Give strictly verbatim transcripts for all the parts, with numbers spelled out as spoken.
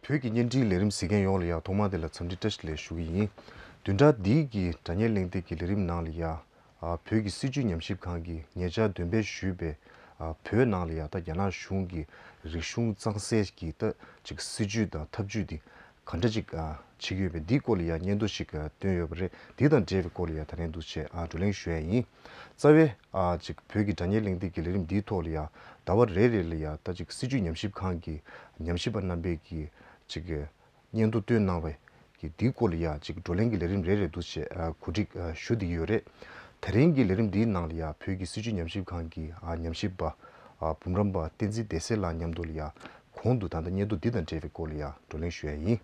བོད་ཀྱི་བརྙན་འཕྲིན་ལས་རིམ་གཟིགས་མཁན་ཡོངས་ལ་ཡང་ཐོག་མར་དེ་ལ་འཚམས་འདྲི་བཀྲ་ཤིས་བདེ་ལེགས་ཞུ་གི་ཡིན། བདུན་ཕྲག་འདིའི་གི་དྲ་བརྙན་གླེང་སྟེགས་ཀྱི་ལས་རིམ་ནང་ལ་ཡང་། ཨ། བོད་ཀྱི་སྲིད་བྱུས་ཉམས་ཞིབ་ཁང་གིས་ཉེ་ཆར་འདོན་སྤེལ་ཞུས་པའི། ཨ། བོད་ནང་ལ་ཡང་ད་རྒྱ་ནག་གཞུང་གི་རིག་གཞུང་གཙང་སེལ་གྱི་ད་ཅིག་སྲིད་བྱུས་དང་ཐབས་བྱུས་འདི་ག་འདྲ་ཅིག་ཨ། བྱེད་ཀྱི་ཡོད་པའི་འདིའི་སྐོར་ལ་ཡང་སྙན་ཐོ་ཞིག་ཨ། བཏོན་ཡོད་པ་རེད། འདི་དང་འབྲེལ་བའི་སྐོར་ལ་ཡང་ད་རིང་འདུག་བྱས་ཨ། བགྲོ་གླེང་ཞུ་ཡ་ཡིན། རྩ་བའི་ཨ། ཅིག་བོད་ཀྱི་དྲ་བརྙན་གླེང་སྟེགས་ཀྱི་ལས་རིམ་འདིའི་ཐོག་ལ་ཡང་ཟླ་བ་རེ་རེ་ལ་ཡང་ད་ཅིག་སྲིད་བྱུས་ཉམས་ཞིབ་ཁང་གི་ཉམས་ཞིབ་པ་རྣམ་པས་ཀྱི་ཅིག་སྙན་ཐོ་བཏོན་གནང་བའི་གི་འདིའི་སྐོར་ལ་ཡང་ཅིག་བགྲོ་གླེང་གི་ལས་རིམ་རེ་རེ་འདུག་བྱས་ཨ། གོ་སྒྲིག་ཨ། ཞུ་བསྡད་ཀྱི་ཡོད་རེད། དེ་རིང་གི་ལས་རིམ་འདིའི་ནང་ལ་ཡང་བོད་ཀྱི་སྲིད་བྱུས་ཉམས་ཞིབ་ཁང་གི་ཨ། ཉམས་ཞིབ་པ་ཨ། འབུམ་རམས་པ་བསྟན་འཛིན་བདེ་གསལ་ལགས་མཉམ་དུ་ལ་ཡང་གོང་དུ་ད་ལྟ་སྙན་ཐོ་འདི་དང་འབྲེལ་བའི་སྐོར་ལ་ཡང་བགྲོ་གླེང་ཞུ་ཡ་ཡིན།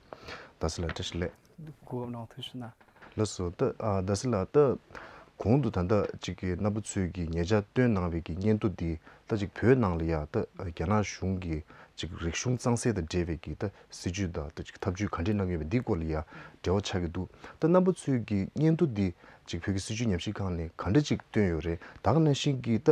བདེ་གསལ་ལགས་བཀྲ་ཤིས་བདེ་ལེགས། གོ་སྐབས་གནང་བ་ཐུགས་རྗེ་གནང་། ལགས་སོ། ད་ཨ། བདེ་གསལ་ལགས། ད་གོང་དུ་ད་ལྟ་ཅིག་གི་རྣམ་པ་ཚོས་ཀྱི་ཉེ་ཆར་བཏོན་གནང་བའི་གི་སྙན་ཐོ་འདི་ད་ཅིག་བོད་ནང་ལ་ཡང་ད་རྒྱ་ནག་གཞུང་གི་ཅིག་རིག་གཞུང་གཙང་སེལ་དང་འབྲེལ་བའི་གི་ད་སྲིད་བྱུས་དང་ད་ཅིག་ཐབས་བྱུས་ག་འདྲས་གནང་གི་ཡོད་པ་འདིའི་སྐོར་ལ་ཡང་འབྲེལ་བ་ཆགས་ཀྱི་འདུག་ད་རྣམ་པ་ཚོས་ཀྱི་སྙན་ཐོ་འདི་ཅིག་བོད་ཀྱི་སྲིད་བྱུས་ཉམས་ཞིབ་ཁང་ནས་ག་འདྲ་ཅིག་བཏོན་ཡོད་རེད། ད་ག་ནང་བཞིན་གྱི་ད་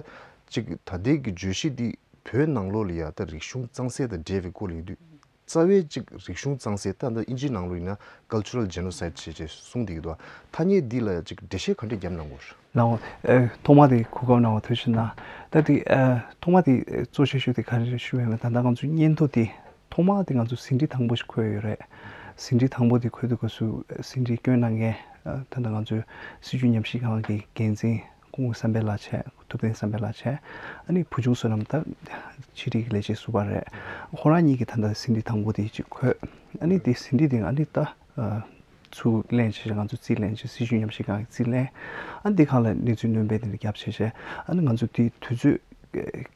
ཅིག་ད་ལྟའི་གི་བརྗོད་གཞི་འདི་བོད་ནང་ལོགས་ལ་ཡང་ད་རིག་གཞུང་གཙང་སེལ་དང་འབྲེལ་བའི་སྐོར་ལ་ཡིན་དུས། རྩ་བའི་ཅིག་རིག་གཞུང་གཙང་སེལ། ད་ལྟ་ཨིན་ཇིའི་ནང་ལོགས་ཡིན་ན་cultural genocide་བྱས་བྱས་གསུངས་བསྡད་ཀྱི་འདུག་ཐ་སྙད་འདི་ལ་ཅིག་འགྲེལ་བཤད་ག་འདྲས་བརྒྱབ་གནང་དགོས་རེད། ལགས་འོང་། ཨ། ཐོག་མ་དེ་གོ་སྐབས་གནང་བ་ཐུགས་རྗེ་གནང་། ད་དེ་ཨ། ཐོག་མ་དེ་གཙོ་ཆེ་ཤོས་དེ་ག་རེ་རེད་ཞུ་བས་མ། ད་ལྟ་ང་ཚོ་སྙན་ཐོ་དེ་ཐོག་མ་དེ་ང་ཚོ་ཟིན་བྲིས་དང་པོ་ཞིག་འཁོད་ཡོད་རེད། ཟིན་བྲིས་དང་པོ་དེ་འཁོད་དུས་སྐབས་སུ་ཟིན་བྲིས་བསྐྱོན་གནང་མཁན་ཨ། ད་ལྟ་ང་ཚོའི་སྲིད་བྱུས་ཉམས་ཞིབ་ཁང་གི་འགན་འཛིན་སྐུ་ངོ་བསམ་འཕེལ་ལགས་བྱས། ཐུབ་བསྟན་བསམ་འཕེལ་ལགས་བྱས། ཨ་ནི་བུ་ཆུང་བསོད་ནམས་ད་ཕྱི་དྲིལ་གྱི་ལས་བྱེད་ཟུར་པ་རེད། ཁོ་རང་གཉིས་ཀྱིས་ད་ལྟ་ཟིན་བྲིས་དང་པོ་དེ་ཅིག་འཁོད། ཨ་ནི་དེ་ཟིན་བྲིས་དེ་ཨ་ནི་ད་ཨ། ཚུར་ལེན་བྱས། ང་ཚོ་རྩིས་ལེན་བྱས། སྲིད་བྱུས་ཉམས་ཞིབ་ཁང་གིས་རྩིས་ལེན། ཨ་ནི་དེ་སྒང་ལ་གནས་ཚུལ་སྣོན་སྤེལ་དེ་འདྲ་བརྒྱབ་བྱས་བྱས། ཨ་ནི་ང་ཚོ་དེ་དུས་ཚོད་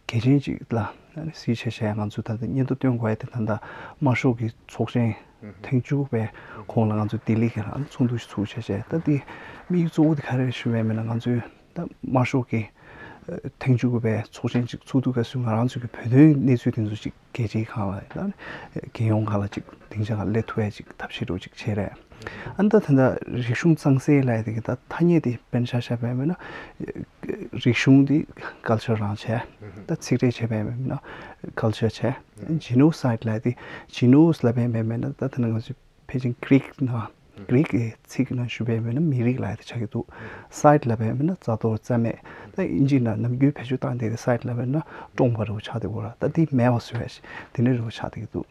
གལ་ཆེན་ཅིག་ལ་ཨ་ནི་གཟིགས་བྱས་བྱས། ང་ཚོ་ད་ལྟ་སྙན་ཐོ་བཏོན་དགོས་ཡ་དེ་ད་ལྟ་དམར་ཤོག་གི་ཚོགས་ཆེན་ཐེངས་བཅུ་པའི་གོང་ལ་ང་ཚོ་ལྡི་ལི་གི་ཨ་ནི་ཚོགས་འདུ་ཞིག་ཚུགས་བྱས་བྱས། ད་དེ་དམིགས་ཡུལ་གཙོ་བོ་དེ་ག་རེ་རེད་ཞུ་བས་མིན་ན། ང་ཚོའི་ད་དམར་ཤོག་གི་ཨ། ཐེངས་བཅུ་དགུ་པའི་ཚོགས་ཆེན་ཅིག་ཚུགས་དུས་སྐབས་སུ་ང་རང་ཚོ་གི་བོད་དོན་གནས་ཚུལ་དེ་ཚོ་ཅིག་རྒྱལ་སྤྱིའི་སྒང་ལ་ད་རྒྱལ་ཡོངས་སྒང་ལ་ཅིག་སྡིངས་ཆ་སྒང་སླེབས་ཐུབ་ཡ་ཅིག་ཐབས་ཤེས་འདྲ་བོ་ཅིག་བྱས་རེད། ཨ་ནི་ད་ད་ལྟ་རིག་གཞུང་གཙང་སེལ་ལབ་ཡ་དེ་གི་ད་ཐ་སྙད་དེ་དཔེར་ན་ཆ་བཞག་པ་ཡིན་ན། རིག་གཞུང་དེ་ཀལ་ཅར་རང་བྱས། ད་ཚིག་ཕྲད་བྱས་པ་ཡིན་ན་ཀལ་ཅར་བྱས། ཇི་ནོ་སའིཌ་ལབ་ཡ་དེ། ཇི་ནོས་ལབ་པ་ཡིན་ན་ད་ད་ནང་ང་ཚོ་ཕལ་ཆེར་གྷི་རིག་ནང་གྷི་རིག་གི་ཚིག་ནང་ཞུ་བས་མིན་ན་མི་རིགས་ལབ་ཡ་དེ་ཆགས་ཀྱི་འདུག་སའིཌ་ལབ་པ་ཡིན་ན་རྩ་གཏོར་རྩ་མེད། ད་ཨིན་ཇི་ནང་ནམ་རྒྱུན་བེད་སྤྱོད་བཏང་བསྡད་དེ་སའིཌ་ལབ་པ་ཡིན་ན་བཀྲོངས་པ་འདྲ་བོ་ཆགས་བསྡད་ཡོད་ར། ད་དེ་མེད་པ་བཟོ་ཡ་ཞིག་དེ་འདྲ་འདྲ་བོ་ཆགས་བསྡད་ཀྱི་འདུག་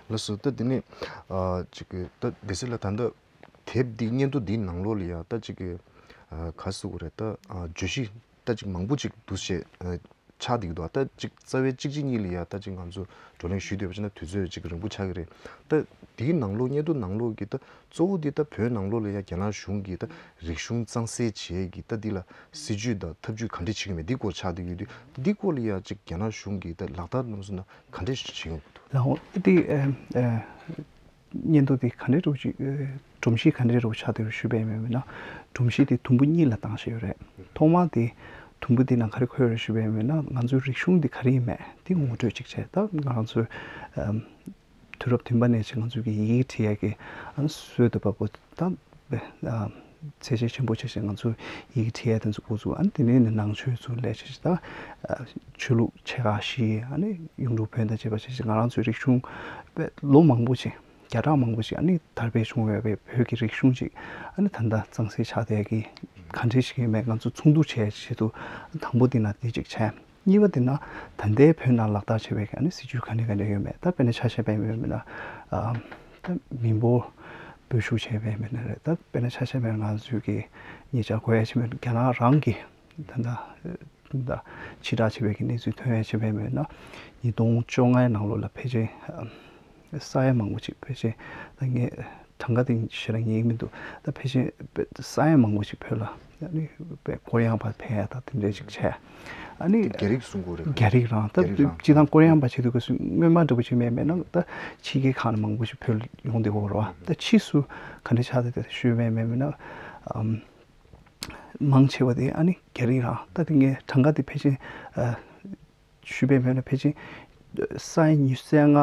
ལགས་སོ། ད་དེ་ནས་ཨ། ཅིག་གི་ད་བདེ་གསལ་ལགས། ད་ལྟ་དེབ་འདི་སྙན་ཐོ་འདིའི་ནང་ལོགས་ལ་ཡ་ད་ཅིག་གི་ཨ། ག་རེ་ཟེར་དགོས་རེད། ད་ཨ། བརྗོད་གཞི་ད་ཅིག་མང་པོ་ཅིག་འདུག་བྱས་ཨ། ཆགས་བསྡད་ཀྱི་འདུག་ད་ཅིག་རྩ་བའི་གཅིག་གཅིག་གཉིས་ལ་ཡ་ད་ཅིག་ང་ཚོ་བགྲོ་གླེང་ཞུས་བསྡད་པ་བྱས་ན་དུས་ཚོད་ཅིག་རིང་པོ་ཆགས་ཀྱི་རེད། ད་དེའི་ནང་ལོགས་སྙན་ཐོ་ནང་ལོགས་ཀྱི་ད་གཙོ་བོ་འདི་ད་བོད་ནང་ལོགས་ལ་ཡ་རྒྱ་ནག་གཞུང་གིས་ད་རིག་གཞུང་གཙང་སེལ་བྱེད་ཀྱི་ད་འདི་ལ་སྲིད་ཇུས་དང་ཐབས་ཇུས་ག་འདྲས་བྱེད་ཀྱི་མེད་འདི་སྐོར་ཆགས་བསྡད་ཡོད་དུས། འདི་སྐོར་ལ་ཡ་ཅིག་རྒྱ་ནག་གཞུང་གིས་ད་ལག་བསྟར་གནང་སོང་ན་ག་འདྲས་བྱེད་ཡོང་གི་འདུག་ལགས་འོང་། འདི་ཨ། ཨ། སྙན་ཐོ་དེ་ག་འདྲའི་འདྲ་བོ་ཅིག་ཨ། སྒྲོམ་གཞི་ག་འདྲའི་འདྲ་བོ་ཆགས་བསྡད་ཡོད་ཞུས་པ་ཡིན་མིན་ན། སྒྲོམ་གཞི་དེ་དུམ་བུ་གཉིས་ལ་བཏང་བཞག་ཡོད་རེད། ཐོག་མ་དེ་དུམ་བུ་དེ་ནང་ག་རེ་འཁོད་ཡོད་རེད་ཞུས་པ་ཡིན་མིན་ན། ང་ཚོའི་རིག་གཞུང་དེ་ག་རེ་ཡིན་མིན་དེ་ངོ་སྤྲོད་ཅིག་བྱས། ད་ང་རང་ཚོའི་ཨམ། དུས་རབས་བདུན་པ་ནས་ཅིག་ང་ཚོའི་གི་ཡི་གེ་བྲིས་ཡ་གི་ཨ་ནི་སྲོལ་དེ་བབ་པོ་ད་ཨམ། ཚད་གཞི་ཆེན་པོ་བྱས་བྱས་ང་ཚོའི་ཡི་གེ་བྲིས་ཡ་དེ་ཚོ་འགོ་བཙུགས། ཨ་ནི་དེ་ནས་ནི་ནང་ཆོས་ཚུར་ལས་བྱས་བྱས། ད་ཨ། ཆོས་ལུགས་ཆེ་ཁག་བཞི། ཨ་ནི་གཡུང་དྲུང་བོན་དང་བཅས་པ་བྱས་བྱས་ང་རང་ཚོའི་རིག་གཞུང་དཔེ་ལོ་མང་པོ་ཅིག་བརྒྱ་ཕྲག་མང་པོ་ཞིག་ཨ་ནི་དར་སྤེལ་བྱུང་ཡོད་པའི་བོད་ཀྱི་རིག་གཞུང་ཅིག་ཨ་ནི་ད་ལྟ་གཙང་སེལ་ཆགས་བསྡད་ཀྱི་ག་འདྲས་ཞིག་ཡོད་མེད་ང་ཚོ་ཚོགས་འདུ་བྱས་ཆེད་དུ་དང་པོ་འདི་ན་འདི་ཅིག་བྱས། གཉིས་པ་འདི་ན་ད་ལྟའི་བོད་ནང་ལག་བསྟར་བྱས་པའི་ཨ་ནི་སྲིད་ཇུས་ག་འདྲ་ག་འདྲ་ཡོད་མེད། ད་དཔེར་ན་ཆ་བཞག་པ་ཡིན་མིན་ན་ཨ་ད་མི་འབོར་སྤོ་བཤུ་བྱས་པ་ཡིན་མིན་ན་རེད། ད་དཔེར་ན་ཆ་བཞག་པ་ཡིན་ན་ང་ཚོའི་གི་ཉེ་ཆར་གོ་ཡ་བྱས་མིན་རྒྱ་ནག་རང་གི་ད་ལྟ་ད་ཕྱིར་བསྒྲགས་བྱས་པའི་གི་གནས་ཚུལ་ཐོན་ཡ་བྱས་པ་ཡིན་ན། ཉིས་སྟོང་བཅོ་ལྔའི་ནང་ལོགས་ལ་ཕལ་ཆེར་ཨ་ས་ཡ་མང་པོ་ཅིག་ཕལ་ཆེར་ད་ངས་གྲངས་ཀ་དེ་ཞེ་དྲག་ངེས་ཀྱི་མི་འདུག་ད་ཕལ་ཆེར་ས་ཡ་མང་པོ་ཅིག་བོད་ལ་ཨ་ནི་ཀོ་རི་ཡ་པ་ཕེབས་ཡ་ད་དེ་འདྲ་ཅིག་བྱས། ཨ་ནི་རྒྱ་རིགས་གསུང་གི་རེད། རྒྱ་རིགས་རང་ད་རྒྱ་རིགས་རང་སྤྱིར་བཏང་ཀོ་རི་ཡ་པ་བྱེད་དུས་སྐབས་སུ་སྔོན་མ་འདྲ་པོ་ཅིག་མེད་མེད་ན་ད་ཕྱི་རྒྱལ་ཁག་ནས་མང་པོ་ཞིག་བོད་ལ་ཡོང་བསྡད་ཡོད་རེད་བ། ད་ཕྱིས་སུ་ག་འདྲ་ཆགས་བསྡད་དེ་ཞུས་མེད་མེད་མེད་ན་ཨམ། མང་ཆེ་བ་དེ་ཨ་ནི་རྒྱ་རིགས་རང་། ད་དེ་ངས་གྲངས་ཀ་དེ་ཕལ་ཆེར་ཨ་ཞུས་པ་ཡིན་ན་ཕལ་ཆེར་ས་ཡ་ཉི་ཤུ་རྩ་ལྔ།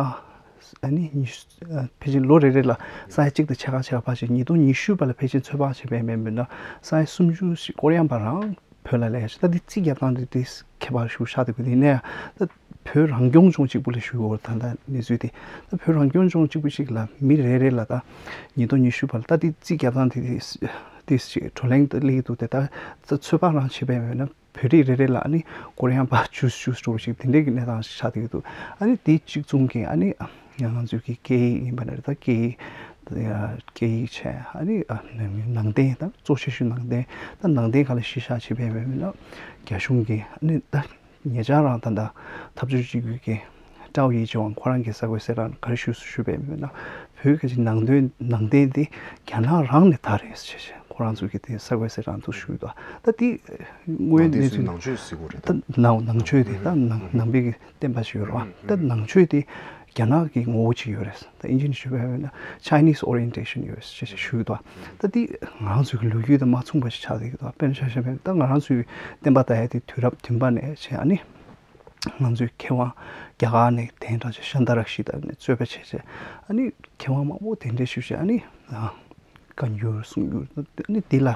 ཨ་ནི་ཉི་ཤུ་ཨ་ཕལ་ཆེར་ལོ་རེ་རེ་ལ་ས་ཡ་གཅིག་དང་ཕྱེད་ཀ་ཕྱེད་ཀ་ཕར་ཕྱིན། ཉིས་སྟོང་ཉི་ཤུ་བར་ལ་ཕལ་ཆེར་ཚོད་དཔག་བྱས་པ་ཡིན་ན་ས་ཡ་སུམ་ཅུ་ཞིག་ཀོ་རི་ཡ་པ་རང་བོད་ལ་སླེབས་ཤག་ད་དེ་རྩིས་རྒྱག་སྟངས་དེ་དེ་ཁྱད་པར་ཞིག་ཆགས་བསྡད་པ་དེ་ཡིན་ནའི་ད་ བོད་རང་སྐྱོང་ལྗོངས་གཅིག་པུ་ལ་ཞུ་དགོས། ད་ལྟ་གནས་ཚུལ་དེ་ད་བོད་རང་སྐྱོང་ལྗོངས་གཅིག་པུ་ཞིག་ལ་མི་རེ་རེ་ལ་ད་ཉིས་སྟོང་ཉི་ཤུ་བར་ད་དེ་རྩིས་རྒྱག་སྟངས་དེ་དེ་དེ་ཅིག་བགྲོ་གླེང་དུ་སླེབས་འདུག་དེ་ད་ད་ཚོད་དཔག་རང་བྱེད་པས་མེད་ན། བོད་རིགས་རེ་རེ་ལ་ཨ་ནི་ཀོ་རི་ཡན་པ་བཅུ་བཅུ་འགྲོ་བ་ཞིག་དེ་འདྲའི་གི་གནས་སྟངས་ཤིག་ཆགས་བསྡད་ཀྱི་འདུག་ཨ་ནི་དེ་གཅིག་མཚུངས་ཀྱི་ཨ་ནི་ང་ཚོའི་གི་སྐད་ཡིག་ཡིན་པ་ན་རེད། ད་སྐད་ཡིག་སྐད་ཡིག་བྱས། ཨ་ནི་ནང་བསྟན་ད་གཙོ་ཆེ་ཤོས་ནང་བསྟན། ད་ནང་བསྟན་སྒང་ལ་གཞི་བཞག་བྱས་པའི་མེད་ན་རྒྱ་གཞུང་གི་ཨ་ནི་ད་ཉེ་ཆར་རང་ད་ད་འཐབ་ཕྱོགས་གཅིག་གྱུར་གྱི་ཀྲའོ་ཡི་ཅོང་ཁོ་རང་གི་གསར་འགོད་གསལ་བསྒྲགས་ག་རེ་ཞུས་སུ་ཞུས་པའི་མེད་ན། བོད་ཀྱི་ནང་དོན་ནང་བསྟན་དེ་རྒྱ་ནག་རང་ནས་དར་རེད་ཟེར་བྱས་ཁོ་རང་ཚོ་གི་དེ་གསར་འགོད་གསལ་བསྒྲགས་ཚོ་ཞུས་འདུག་ད་དེ་དངོས་ནང་དེ་གནས་ཚུལ་ཚུལ་ནང་ཆོས་ཟེར་དགོས་རེད། ད་ནང་ནང་ཆོས་དེ་ད་ནང་ནང་པའི་གི་བསྟན་པ་ཞིག་ཡོད་རེད་བ། ད་ནང་ཆོས་དེ་རྒྱ་ནག་གི་ངོ་བོ་ཅིག་ཡོད་རེད། ད་ཨིན་ཇི་ནས་ཞུས་པ་ཡིན་ན་Chinese orientation ཡོད་ཟེར་བྱས་ཞུས་འདུག་ད་དེ་ང་རང་ཚོའི་གི་ལོ་རྒྱུས་དང་མ་མཚུངས་པ་ཞིག་ཆགས་བསྡད་ཀྱི་འདུག་དཔེར་ན་ཆ་བཞག་པ་ཡིན་ན་ད་ང་རང་ཚོའི་བསྟན་པ་དར་ཡ་དེ་དུས་རབས་བདུན་པ་ནས་བྱས། ཨ་ནི་ང་ཚོའི་མཁས་དབང་རྒྱ་གར་ནས་གདན་དྲངས་བྱས་ཤཱནྟ་རཀྵི་ཏ་ནས་གཙོས་པ་བྱས་བྱས། ཨ་ནི་མཁས་དབང་མང་པོ་གདན་འདྲེན་ཞུས་བྱས། ཨ་ནི་བཀའ་འགྱུར་གསུང་འགྱུར་ཨ་ནི་འདི་ལ་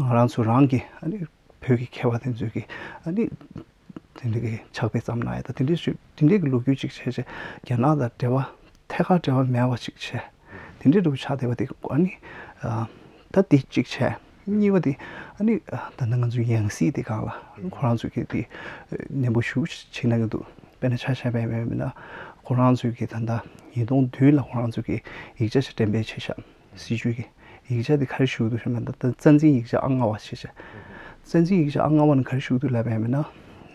ང་རང་ཚོ་རང་གི་ཨ་ནི་བོད་ཀྱི་མཁས་པ་དེ་ཚོས་ཀྱི་ཨ་ནི་དེ་འདྲ་གི་ཕྱག་དཔེ་བརྩམས་གནང་ཡ་ད་དེ་འདྲའི་ཞུ་དེ་འདྲའི་གི་ལོ་རྒྱུས་ཅིག་བྱས་བྱས། རྒྱ་ནག་དང་འབྲེལ་བ་ཐད་ཀར་འབྲེལ་བ་མེད་པ་ཅིག་བྱས། དེ་འདྲའི་འདྲ་བོ་ཆགས་བསྡད་པ་དེ་ཨ་ནི་ཨ་ད་དེ་གཅིག་བྱས། གཉིས་པ་དེ་ཨ་ནི་ཨ་ད་ནི་ང་ཚོའི་ཡང་སྲིད་དེ་སྒང་ལ་ཁོ་རང་ཚོས་ཀྱི་དེ་ནན་པོ་ཞེ་པོ་ཅིག་བྱེད་གནང་གི་འདུག་དཔེར་ན་ཆ་བཞག་པ་ཡིན་ན་ཁོ་རང་ཚོས་ཀྱི་ད་ལྟ་ཉིས་སྟོང་བདུན་ལ་ཁོ་རང་ཚོས་ཀྱི་ཡིག་ཆ་ཞིག་འགྲེམས་སྤེལ་བྱས་ཤག་སྲིད་བྱུས་ཀྱི་ཡིག་ཆ་དེ་ག་རེ་ཞུ་གི་འདུག་ཞུ་ན་ད་ལྟ་རྩ་འཛིན་ཡིག་ཆ་ཨང་ལྔ་པ་བྱས་ཤག་རྩ་འཛིན་ཡིག་ཆ་ཨང་ལྔ་པ་ནི་ག་རེ་ཞུ་གི་འདུག་ལབ་པ་ཡིན་ན།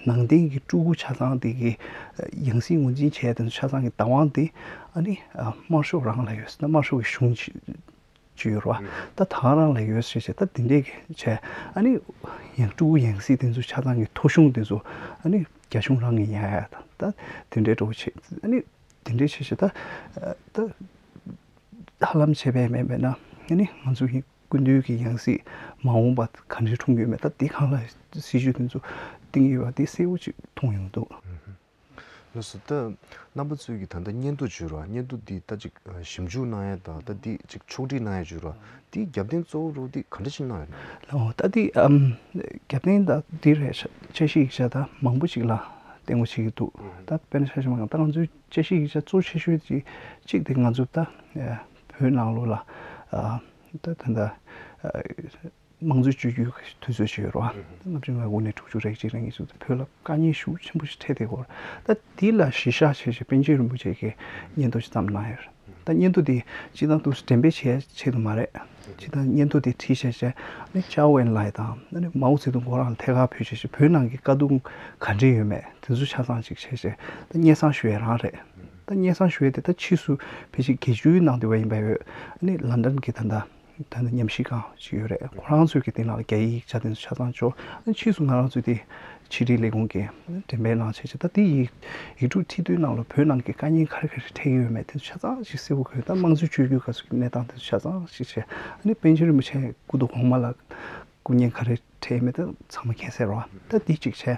ནང་བསྟན་གྱི་སྤྲུལ་སྐུ་ཆ་ཚང་དེ་གི་ཡང་སྲིད་ངོས་འཛིན་བྱས་དེ་ཚོ་ཆ་ཚང་གི་བདག་དབང་དེ་ཨ་ནི་དམར་ཤོག་རང་ལ་ཡོད་ཟེར་ན་དམར་ཤོག་གི་གཞུང་ཅིག་ཅིག་ཡོད་རེད་བ། ད་ད་ག་རང་ལ་ཡོད་ཟེར་བྱས་ད་དེ་འདྲས་ཀྱི་བྱས། ཨ་ནི་ཡང་སྤྲུལ་སྐུ་ཡང་སྲིད་དེ་ཚོ་ཆ་ཚང་གི་ཐོ་གཞུང་དེ་ཚོ་ཨ་ནི་རྒྱ་གཞུང་རང་གི་ཉར་ཡ་དང་ད་དེ་འདྲས་འགྲོ་བྱས། ཨ་ནི་དེ་འདྲས་བྱས་བྱས་ད་ད་ཧ་ལམ་བྱས་པས་མེད་པས་ན་ཨ་ནི་ང་ཚོ་ཡི་སྐུ་མདུན་གྱི་ཡང་སྲིད་མ་འོངས་པ་ག་འདྲས་འཁྲུངས་ཡོད་མེད་ད་དེ་སྒང་ལ་སྲིད་བྱུས་དེ་ཚོ་བཏིང་ཡོད་པ་དེ་གསལ་པོ་ཅིག་མཐོང་ཡོང་འདུག་ལགས་སོ། ད་རྣམ་པ་ཚོས་ཀྱི་ད་ལྟ་སྙན་ཐོ་བརྗོད་རོགས་སྙན་ཐོ་འདི་ད་ཅིག་ཞིབ་འཇུག་གནང་ཡས་དང་ད་འདི་ཅིག་ཕྱོགས་སྒྲིག་གནང་ཡས་བརྗོད་རོགས་འདི་རྒྱབ་རྟེན་གཙོ་བོ་རོགས་འདི་ག་འདྲ་ཞིག་གནང་ཡོད་ན། ལགས་འོ་ད་འདི་ཨམ་རྒྱབ་རྟེན་ད་འདི་རེད། འཆར་གཞི་ཡིག་ཆ་ད་མང་པོ་ཅིག་ལ་བརྟེན་དགོས་བྱེད་ཀྱི་འདུག་ད་དཔེར་ན་ཆ་བཞག་པ་ཡིན་ན་ད་ང་ཚོའི་འཆར་གཞི་ཡིག་ཆ་གཙོ་ཆེ་ཤོས་ཅིག་ཅིག་དེ་ང་ཚོ་ད་བོད་ནང་ལོགས་ལ་ཨ་ད་ད་ད་དམངས་གཙོའི་བཅོས་བསྒྱུར་དུས་ཚོད་ཅིག་ཡོད་རེད་བ། ལྔ་བཅུ་ང་དགུ་ནས་དྲུག་ཅུ་རེ་གཅིག་རེ་གཉིས་ཚུད་དུ་བོད་ལ་དཀའ་ངལ་ཤུགས་ཆེན་པོ་ཞིག་འཕྲད་བསྡད་ཡོད་རེད། ད་འདི་ལ་གཞི་བཞག་བྱས་བྱས་པཎ་ཆེན་རིན་པོ་ཆེ་གིས་སྙན་ཐོ་ཞིག་བརྩམས་གནང་ཡོད་རེད། ད་སྙན་ཐོ་འདི་སྤྱིར་བཏང་དུ་འགྲེམས་སྤེལ་བྱེད་ཡ་ཆེད་དུ་མ་རེད། སྤྱིར་བཏང་སྙན་ཐོ་འདི་བྲིས་བྱས་བྱས་ནི་ཅའོ་ཨེན་ལའེ་དང་ནི་མའོ་ཙེ་ཏུང་ཁོ་རང་ལ་ཐད་ཀར་ཕུལ་བྱས་བྱས་བོད་ནང་གི་དཀའ་སྡུག་ག་འདྲས་ཡོད་མེད་དེ་ཚོ་ཆ་ཚང་ཅིག་བྱས་བྱས་ད་སྙན་སེང་ཞུ་ཡ་རང་རེད། ད་སྙན་སེང་ཞུ་ཡ་དེ་ད་ཕྱིས་སུ་ཕལ་ཆེར་དགེ་བཅུའི་ནང་དུ་བ་ཡིན་པ་ཡོད་ནི་ལན་ཌན་གྱི་ད་ལྟ། ད་ནི་ཉམས་ཞིབ་ཁང་ཞིག་ཡོད་རེད། ཁོ་རང་ཚོས་ཀྱི་དེ་ནང་ལ་རྒྱ་ཡིག་ཡིག་ཆ་དེ་ཚོ་ཆ་ཚང་འབྱོར། ཨ་ནི་ཕྱིས་སུ་ང་རང་ཚོས་དེ་ཕྱི་དྲིལ་ལས་ཁུངས་ཀྱི་འགྲེམས་སྤེལ་གནང་བྱས་བྱས་ད་དེ་ཡིག་ཡིག་འབྲུ་ཁྲིད་དུས་ནང་ལ་བོད་ནང་གི་དཀའ་ངལ་ག་རེ་ག་རེ་འཕྲད་ཀྱི་ཡོད་མེད་དེ་ཚོ་ཆ་ཚང་ཞིག་གསལ་པོ་གོ་ཡོད། ད་དམངས་གཙོའི་བཅོས་བསྒྱུར་སྐབས་སུ་གི་གནས་སྟངས་དེ་ཚོ་ཆ་ཚང་ཞིག་བྱས། ཨ་ནི་པཎ་ཆེན་རིན་པོ་ཆེ་སྐུ་མདོག་གོང་མ་ལ་སྐུ་ངལ་ག་རེ་འཕྲད་མེད་དེ་ཚང་མ་མཁྱེན་གསལ་རེད་བ། ད་དེ་གཅིག་བྱས།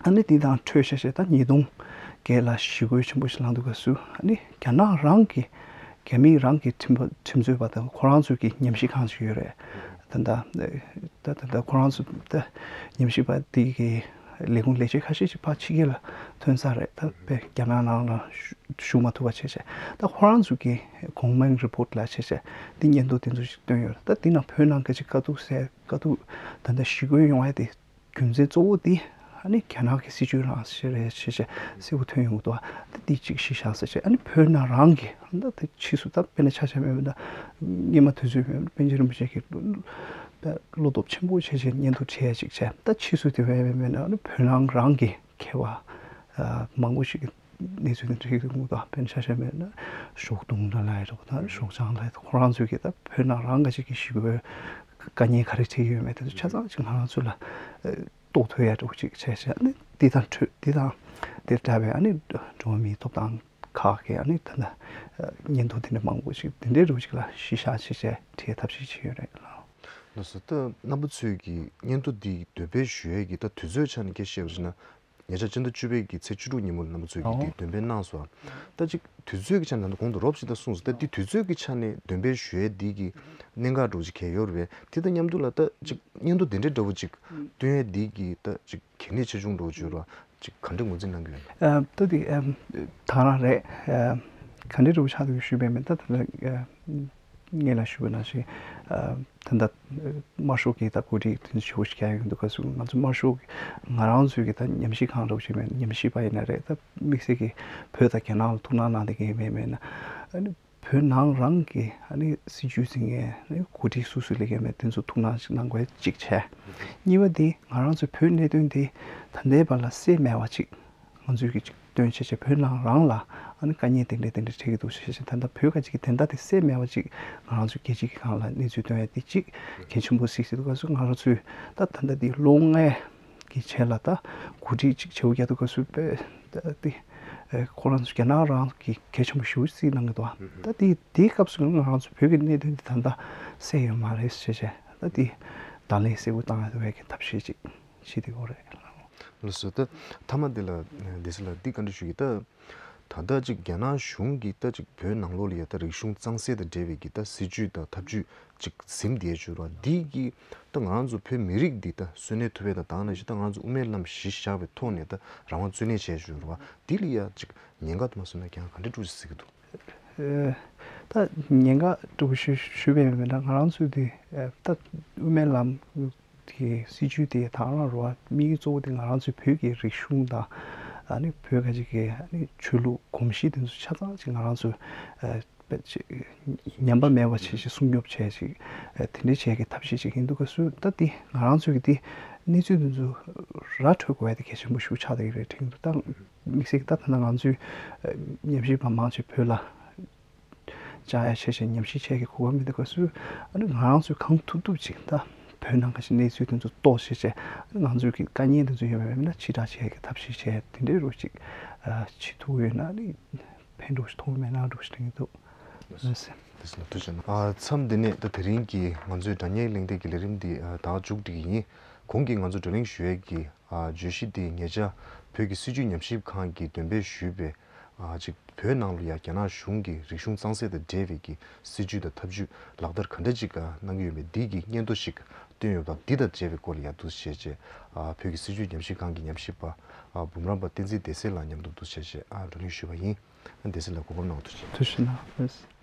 ཨ་ནི་འདི་དང་འཕྲོས་བྱས་བྱས་ད་ཉིས་སྟོང་བརྒྱད་ལ་ཞི་རྒོལ་ཆེན་པོ་ཞིག་ལངས་འདུག་སྐབས་སུ་ཨ་ནི་རྒྱ་ནག་རང་གི་རྒྱ་མི་རང་གི་ཁྲིམས་པ་ཁྲིམས་རྩོད་པ་དང་ཁོ་རང་ཚོའི་གི་ཉམས་ཞིབ་ཁང་ཞིག་ཡོད་རེད། ད་ལྟ་ད་ད་ལྟ་ཁོ་རང་ཚོ་ད་ཉམས་ཞིབ་པ་དེ་གི་ལས་ཁུངས་ལས་བྱེད་ཁ་ཤས་ཤིག་ཕར་ཕྱི་རྒྱལ་ལ་ཐོན་ཚར་རེད། ད་དཔེ་རྒྱ་ནག་ནང་ལ་ཞུ་ཞུགས་མ་ཐུབ་པ་བྱས་བྱས་ད་ཁོ་རང་ཚོ་གི་གོང་མའི་རི་པོར་ཊི་ལ་བྱས་བྱས་འདི་སྙན་ཐོ་དེ་ཚོ་ཞིག་བཏོན་ཡོད་རེད། ད་འདི་ནང་བོད་ནང་གི་ཅིག་དཀའ་སྡུག་སེལ་དཀའ་སྡུག་ད་ལྟ་ཞི་རྒོལ་ཡོང་ཡ་དེ། རྒྱུ་མཚན་གཙོ་བོ་དེ་ཨ་ནི་རྒྱ་ནག་གི་སྲིད་ཇུས་རང་ཞིག་རེད་ཞེས་ཞེས་གསལ་པོ་ཐོན་ཡོང་གི་འདུག་ད་དེ་གཅིག་གཞི་བཞག་ཟེར་བྱས་ཨ་ནི་བོད་ནང་རང་གི་ད་དེ་ཕྱིས་སུ་ད་དཔེར་ན་ཆ་བཞག་པ་ཡིན་ན་སྔོན་མ་དུས་ཚོད་པཎ་ཆེན་རིན་པོ་ཆེ་གིས་བློ་སྟོབས་ཆེན་པོ་བྱས་བྱས་སྙན་ཐོ་བྲིས་ཡ་ཅིག་བྱས། ད་ཕྱིས་སུ་དེ་བས་མེད་ན་ཨ་ནི་བོད་ནང་རང་གི་མཁས་པ་མང་པོ་ཞིག་གིས་གནས་ཚུལ་དེ་འགྲིག་འདུག་ད་དཔེར་ན་ཆ་བཞག་པ་ཡིན་ན་ཞོགས་དུང་ལ་ལ་ཡ་ད་ཞོགས་ལྗང་ལ་ཡ་ད་ཁོ་རང་ཚོས་གིས་ད་བོད་ནང་རང་གི་ཅིག་གི་ཞི་རྒོལ་དཀའ་ཉེན་ག་རེ་འཕྲད་ཀྱི་ཡོད་མེད་དེ་ཚོ་ཆ་ཚང་ཅིག་ང་རང་ཚོ་ལ་རྟོགས་ཐུབ་ཡ་འདྲ་བོ་ཅིག་བྱས་བྱས་ནི་འདི་དང་འཕྲོད་འདི་དང་དེ་འདྲ་བའི་ཨ་ནི་འགྲོ་བ་མིའི་ཐོབ་ཐང་ཁག་གི་ཨ་ནི་ད་ལྟ་སྙན་ཐོ་དེ་འདྲ་མང་པོ་ཞིག་དེ་འདྲའི་འདྲ་བོ་ཅིག་ལ་གཞི་བཞག་བྱས་བྱས་བྲིས་ཐབས་ཤེས་བྱས་ཡོད་རེད་ལགས། ལགས་སོ། ད་རྣམ་པ་ཚོས་ཀྱི་སྙན་ཐོ་འདི་འདོན་སྤེལ་ཞུ་ཡས་ཀྱི་ད་དུས་ཚོད་ཆ་ནས་སྐད་ཆ་བཤད་པ་ཡིན་ན། ཉེ་ཆར་སྤྱི་ཟླ་བཅུ་པའི་གི་ཚེས་བཅུ་དྲུག་ཉིན་མོ་ལ་རྣམ་པ་ཚོས་ཀྱིས་འདི་འདོན་སྤེལ་གནང་སོང་། ད་ཅིག་དུས་ཚོད་ཀྱི་ཆ་ནས་ད་གོང་དུ་རོབ་ཅིག་ད་གསུངས་སོང་། ད་འདི་དུས་ཚོད་ཀྱི་ཆ་ནས་འདོན་སྤེལ་ཞུ་ཡས་འདི་གི་གནད་འགག་འདྲ་བོ་ཅིག་གལ་ཡོད་རེད་པས། དེ་དང་མཉམ་དུ་ལ་ད་ཅིག་སྙན་ཐོ་འདི་འདྲའི་འདྲ་བོ་ཅིག་བཏོན་ཡས་འདི་གི་ད་ཅིག་གལ་གནད་ཆེ་ཆུང་འདྲ་བོ་ཅིག་ཡོད་རེད། ཅིག་ག་འདྲ་ངོས་འཛིན་གནང་གི་ཡོད། ཨ། ད་དེ་ཨ་ད་རང་རེད། ཨ་ག་འདྲ་རུ་ཆགས་འདུག་ཞུས་པས་མིན་ད་ད་ཨ་ངས་ལ་ཞུས་པ་ནང་བཞིན་ཨ་ད་ད་དམར་ཤོག་གི་ད་གོ་སྒྲིག་དེ་ཚོ་ཞུ་བ་ཞིག་ཡོང་གི་འདུག་ག་ང་ཚོ་དམར་ཤོག་གི་ང་རང་ཚོའི་གི་ད་ཉམས་ཞིབ་ཁང་རུ་ཞིག་མེད། ཉམས་ཞིབ་པ་ཡིན་ན་རེད། ད་དམིགས་བསལ་གི་བོད་དང་རྒྱ་ནག་ལ་ཐུགས་སྣང་གནང་བསྡད་མཁན་མེད་མེད་ན། ཨ་ནི་བོད་ནང་རང་གི་ཨ་ནི་སྲིད་བྱུས་ཟིན་མཁན་ཨ་ནི་གོ་སྒྲིག་སུ་སུ་ལས་མཁན་མེད། དེ་ཚོ་ཐུགས་སྣང་ཞིག་གནང་དགོས་གཅིག་བྱས། གཉིས་པ་དེ་ང་རང་ཚོའི་བོད་གནད་དོན་དེ་ད་ལྟའི་བར་ལ་སེལ་མེད་པ་ཅིག་ང་ཚོས་ཀྱི་ཅིག་སྟོན་བྱས་བྱས་བོད་ནང་རང་ལ་ཨ་ནི་དཀའ་ངལ་དེ་འདྲ་དེ་འདྲ་འཕྲད་ཀྱི་འདུག་ཞེས་བྱས་ད་ལྟ་བོད་ཁ་ཅིག་གི་དེ་འདྲ་དེ་སེལ་མེད་པ་ཅིག་ང་རང་ཚོའི་རྒྱལ་སྤྱི་གི་སྒང་ལ་གནས་ཚུལ་སྟོན་ཡ་དེ་ཅིག་གལ་ཆེན་པོ་ཞིག་བྱེད་འདུག་ག་ང་རང་ཚོས་ད་ད་ལྟ་དེ་ལོ་ལྔའི་གི་ཆེད་ལ་ད་གོ་སྒྲིག་ཅིག་བྱེད་དགོས་ཀྱི་འདུག་ག་སུ་པས་ད་དེ་ཁོ་རང་ཚོ་རྒྱ་ནག་རང་གི་གལ་ཆེན་པོ་ཞེ་པོ་ཅིག་གནང་གི་འདུག་ད་དེ་དེའི་སྐབས་སུ་ང་རང་ཚོ་བོད་ཀྱི་གནད་དོན་དེ་ད་ལྟ་སེལ་ཡོད་མ་རེད་ཞེས་བྱས་ད་དེ་ད་ལན་གསལ་པོ་བཏང་ཡ་འདུག་བས་ཀྱི་ཐབས་ཤེས་ཅིག་བྱེད་དེ་གོ་རེད། ལགས་སོ། ད་མཐའ་མ་འདི་ལ་སྡེ་སྲིད་ལགས་འདི་བཀའ་འདྲི་ཞུ་གི་ད། ད་ལྟ་ཅིག་རྒྱ་ནག་གཞུང་གིས་ད་ཅིག་བོད་ནང་ལོགས་ལ་ཡ་ད་རིག་གཞུང་གཙང་སེལ་དང་འབྲེལ་བའི་གི་ད་སྲིད་ཇུས་དང་ཐབས་ཇུས་ཅིག་ཟིན་བསྡད་ཡོད་རེད་བ། འདི་གིས་ད་ང་རང་ཚོ་བོད་མི་རིགས་འདི་ད་གསོན་གནས་ཐུབ་པའི་ད་དང་ནང་བཞིན་ད་ང་རང་ཚོ་དབུ་མའི་ལམ་གཞི་བཞག་པའི་ཐོག་ནས་ད་རང་དབང་རྩོད་ལེན་བྱས་ཡོད་རེད་བ། འདི་ལ་ཡ་ཅིག་ཉེན་ཁ་དུ་མ་སོང་ན་ཀྱང་ག་འདྲ་འགྲོ་ཞིག་ཟེར་གི་འདུག་ཨེ། ད་ཉེན་ཁ་འདྲ་པོ་ཞུ་ཞུས་པས་མིན་ན་ང་རང་ཚོ་དེ་ཨེ་ད་དབུ་མའི་ལམ་གྱི་སྲིད་ཇུས་དེ་དང་རང་རོགས་དམིགས་ཡུལ་གཙོ་བོ་དེ་ང་རང་ཚོའི་བོད་ཀྱི་རིག་གཞུང་དང་ཨ་ནི་བོད་ཁ་ཅིག་གི་ཨ་ནི་ཆོས་ལུགས་གོམས་གཤིས་དེ་ཚོ་ཆ་ཚང་ཅིག་ང་རང་ཚོ་ཨེ་ཉམས་པ་མེད་པ་བྱས་ཤིག་སྲུང་སྐྱོབ་བྱས་ཤིག་ཨེ་དེ་འདྲའི་བྱས་ཀྱི་ཐབས་ཤེས་ཅིག་ཡིན་འདུག་ག་སུ་ད་དེ་ང་རང་ཚོའི་གི་དེ་གནས་ཚུལ་དེ་ཚོ་ར་འཕྲོད་དགོས་ཡ་དེ་གལ་ཆེན་པོ་ཞིག་ཆགས་བསྡད་ཀྱི་རེད་དྲན་གྱི་འདུག་ད་དམིགས་བསལ་གྱི་ད་ད་ལྟ་ང་ཚོའི་ཨེ་ཉམས་ཞིབ་པ་མང་ཆེ་བོད་ལ་བཅར་ཡ་བྱས་བྱས་ཉམས་ཞིབ་བྱས་ཀྱི་གོ་སྐབས་མི་འདུག་ག་སུ་ཨ་ནི་ང་རང་ཚོས་གང་ཐུབ་ཐུབ་ཅིག་ད་བོད་ནང་ག་ཞིག་གནས་ཚུལ་དེ་ཚོ་རྟོགས་བྱས་བྱས་ཨ་ནི་ང་ཚོའི་གི་དཀའ་ངལ་དེ་ཚོ་ཡོད་པ་ཡིན་ན་ཕྱི་བསྒྲགས་བྱས་ཀྱི་ཐབས་ཤེས་བྱས་དེ་འདྲའི་རུ་ཅིག་ཨ་བྱེད་ཐུབ་ཡོད་ན་ཨ་ནི་ཕན་ཐོགས་ཤིག་ཐོགས་མེད་ན་འགྲོ་ཞིག་དྲན་གྱི་འདུག་ཨ་ཟེར། དེ་ཚོ་ཐུགས་རྗེ་གནང་། ཨ་མཚམས་འདི་ནས་ད་དེ་རིང་གི་ང་ཚོའི་དྲ་བརྙན་གླེང་སྟེགས་ཀྱི་ལས་རིམ་འདི་ཨ་ད་མཇུག་སྒྲིལ་གྱི་ཡིན། གོང་གི་ང་ཚོ་བགྲོ་གླེང་ཞུ་ཡས་ཀྱི་ཨ་བརྗོད་གཞི་འདི་ཉེ་ཆར་བོད་ཀྱི་སྲིད་བྱུས་ཉམས་ཞིབ་ཁང་གིས་འདོན་སྤེལ་ཞུས་པའི་ཨ་ཅིག་བོད་ནང་ལ་ཡ་རྒྱ་ནག་གཞུང་གིས་རིག་གཞུང་གཙང་སེལ་དང་འབྲེལ་བའི་གི་སྲིད་ཇུས་དང་ཐབས་ཇུས་ལག་བསྟར་ག་འདྲ་ཅིག་གནང་གི་ཡོད་མེད་འདི་གི་སྙན་ཐོ་ཞིག་བཏོན་ཡོད་པ་འདི་དང་འབྲེལ་བའི་སྐོར་ལ་ཡ་འདུག་བཤད་རྗེས་ཨ་བོད་ཀྱི་སྲིད་བྱུས་ཉམས་ཞིབ་ཁང་གི་ཉམས་ཞིབ་པ་ཨ་འབུམ་རམས་པ་བསྟན་འཛིན་སྡེ་སྲིད་ལགས་མཉམ་དུ་འདུག་བཤད་རྗེས་ཨ་བགྲོ་གླེང་ཞུས་པ་ཡིན། སྡེ་སྲིད་ལགས་གོ་སྐབས་གནང་བ་ཐུགས་རྗེ་ཆེ། ཐུགས་རྗེ་གནང་།